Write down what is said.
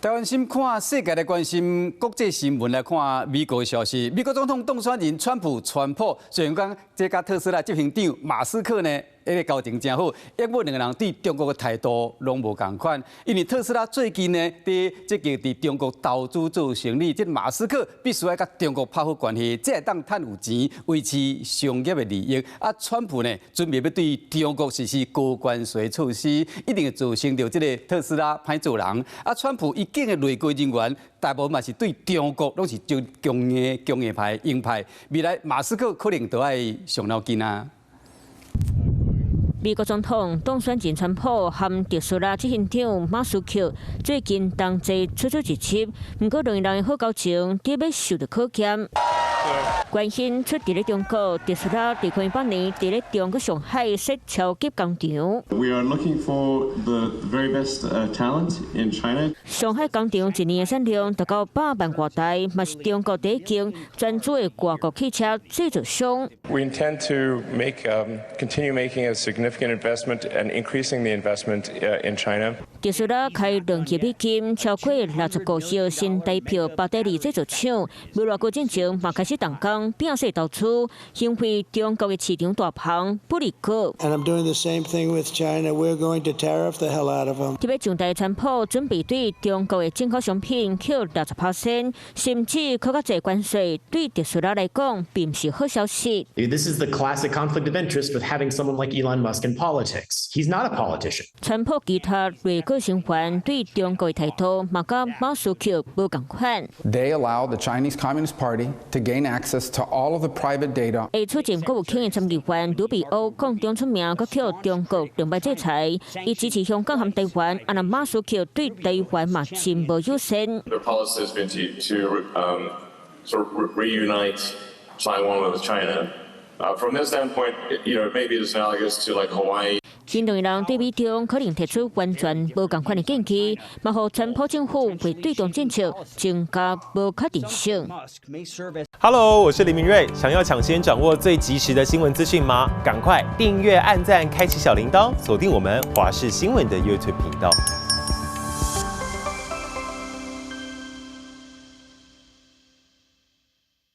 台灣心看世界來關心國際新聞，來看美國消息。美國總統當選人川普川普，雖然講這佮特斯拉執行長馬斯克呢，彼个交情誠好，不過兩个人對中國的態度攏無仝款。因為特斯拉最近呢，佇積極佇中國投資做生意，這馬斯克必須愛佮中國拍好關係，才會當趁有錢維持商業的利益。啊，川普呢，準備欲對中國實施高關稅措施，一定會造成著這个特斯拉歹做人。啊，川普伊見的內閣人員，大部分嘛是對中國攏是足強硬強硬派鷹派。未來馬斯克可能都愛傷腦筋啊。美國總統當選人川普和特斯拉執行長馬斯克最近同齊出出入入，毋過兩个人的好交情佇欲受著考驗。關心出佇咧中國，特斯拉2018年佇咧中國上海設超級工廠。 We are looking for the very best talent in China. 上海工廠一年的產量達到百萬外台，嘛是中國第一間專注的外國汽車製造商。 We intend to continue making a significant investment and increasing the investment in China. 特斯拉開2億美金，超過65億新台幣巴德里製造廠，無偌久進前嘛開始動工，變勢投資，因為中國的市場大鵬不離國。 And I'm doing the same thing with China. We're going to tariff the hell out of them. 特別上台川普準備對中國的進口商品扣60%，甚至閣較濟關稅，對特斯拉來講並毋是好消息。 This is the classic conflict of interest with having someone like Elon Musk in politics. He's not a politician. 川普其他內閣成員對中國的態度嘛佮馬斯克無仝款。 They allow the Chinese Communist Party to gain access to all of the private data. 會出任國務卿的參議員盧比歐抗中出名，閣予中國兩擺制裁，伊支持香港和台灣，啊若馬斯克對台灣嘛真無友善。 Their policy has been to sort of reunite Taiwan with China. From this standpoint, it may be analogous to like Hawaii. 𪜶兩个人對美中可能提出完全無仝款的建議，嘛予川普政府會對中政策增加無確定性。 Hello，我是林明瑞，想要搶先掌握最及時的新聞資訊嗎？趕快訂閱、按讚、開啟小鈴鐺，鎖定我們華視新聞的 YouTube 頻道。